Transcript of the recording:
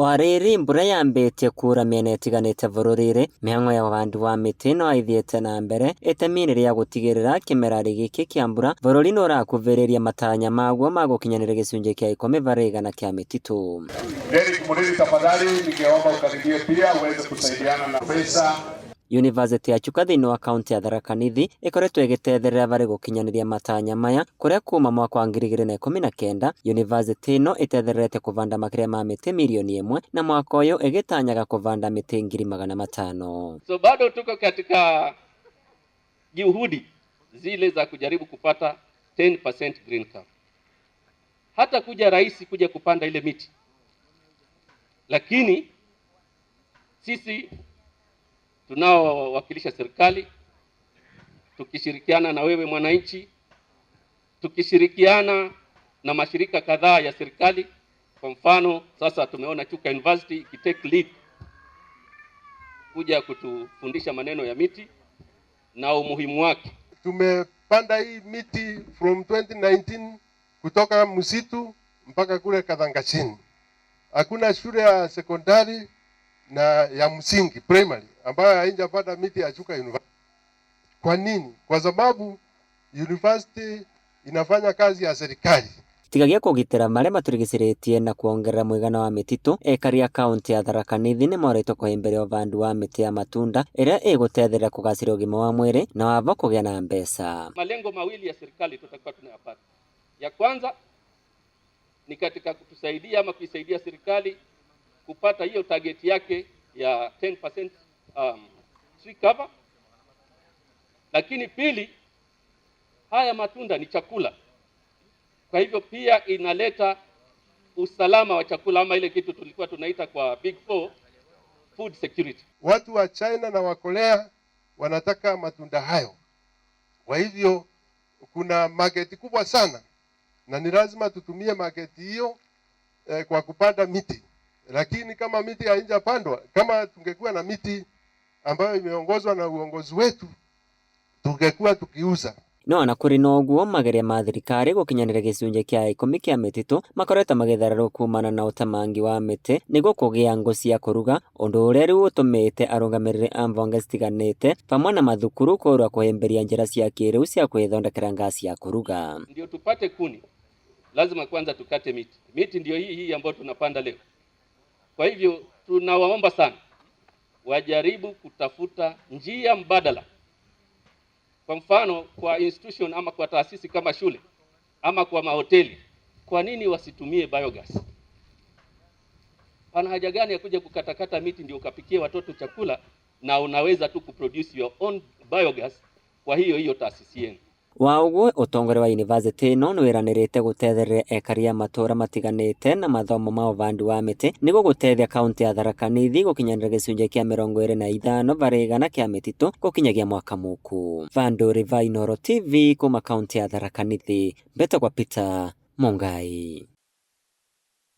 O rĩrĩ mbura yambĩtie kura mĩena ĩtiganĩte bũrũri-rĩ, mĩhang'o ya ũhandi wa mĩtĩ no ĩthiĩte na mbere itemi-inĩ rĩa gũtigĩrĩra kĩmera gĩkĩ kĩa mbura bũrũri nĩũrakuhĩrĩria matanya maguo ma gũkinyanĩria gĩcunjĩ kĩa 10% kĩa mĩtitũ. Derrick Muriri, tafadhali ningeomba ukaribie pia uweze kusaidiana na pesa. Yunivasĩtĩ ya Chuka thĩinĩ wa kaunti ya Tharaka Nithi ĩkoretwo ĩgĩtethereria harĩ gũkinyanĩria matanya maya kũrĩa kuma mwaka wa 2019 yunivasĩtĩ ĩno ĩtethererete kũbanda makĩria ma mĩtĩ mirioni 1 na mwaka ũyũ ĩgĩtanyaga kũbanda mĩtĩ 500,000. So bado tuko katika juhudi zile za kujaribu kupata 10% green cover. Hata kuja rais kuja kupanda ile miti, lakini sisi tunaowakilisha serikali tukishirikiana na wewe mwananchi, tukishirikiana na mashirika kadhaa ya serikali. Kwa mfano sasa tumeona Chuka University ikitake lead kuja kutufundisha maneno ya miti na umuhimu wake. Tumepanda hii miti from 2019 kutoka msitu mpaka kule Kathangachini. Hakuna shule ya sekondari na ya msingi primary ambayo haijapanda miti ya Chuka University. Kwa nini? Kwa sababu university inafanya kazi ya serikali. Tigagia kũgitĩra marĩa matũrigicĩrĩtie na kuongerera mũigana wa mĩtitũ, ekari a kaunti ya Tharaka Nithi nĩmoretwo kũhĩmbĩria ũbandi wa mĩtĩ ya matunda ĩrĩa ĩgũtethereria kũgacĩria ũgima wa mwĩrĩ na wavo kũgĩa na mbeca. Malengo mawili ya serikali tutakuwa tunayapata. Ya kwanza ni katika kutusaidia ama kuisaidia serikali kupata hiyo target yake ya 10% tree cover, lakini pili, haya matunda ni chakula, kwa hivyo pia inaleta usalama wa chakula ama ile kitu tulikuwa tunaita kwa Big Four, food security. Watu wa China na wa Korea wanataka matunda hayo, kwa hivyo kuna market kubwa sana na ni lazima tutumie market hiyo kwa kupanda miti. Lakini kama miti haijapandwa, kama tungekuwa na miti ambayo imeongozwa na uongozi wetu, tungekuwa tukiuza. No ona kũrĩ na ũguo, mageria ma thirikari gũkinyanĩria gĩcunjĩ kĩa 10 kĩa mĩtitũ makoretwo magĩthararwo kumana na ũtemangi wa mĩtĩ nĩguo kũgĩa ngũ cia kũruga, ũndũ ũrĩa rĩu ũtũmĩte arũgamĩrĩri a mbonge citiganĩte pamwe na mathukuru kũũrua kũhĩmbĩria njĩra cia kĩrĩu cia kwĩthondekera ngasi ya kũruga. Ndio tupate kuni, lazima kwanza tukate miti. Miti ndio hii hii ambayo tunapanda leo. Kwa hivyo tunawaomba sana wajaribu kutafuta njia mbadala. Kwa mfano kwa institution ama kwa taasisi kama shule ama kwa mahoteli, kwa nini wasitumie biogas? Pana haja gani ya kuja kukatakata miti ndio ukapikie watoto chakula, na unaweza tu kuproduce your own biogas kwa hiyo hiyo taasisi yenu? Wa ũguo ũtongoria wa yunivasĩtĩ ĩno nĩwĩranĩrĩte gũtethereria ekari a matũra matiganĩte na mathomo ma ũbandi wa mĩtĩ nĩguo gũteithia kaunti ya Tharaka Nithi gũkinyanĩria gĩcunjĩ kĩa 25% kĩa mĩtitũ gũkinyagia mwaka mũku. Vandũ va Inooro TV kuma kaunti ya Tharaka Nithi, mbetagwa Peter Mungai.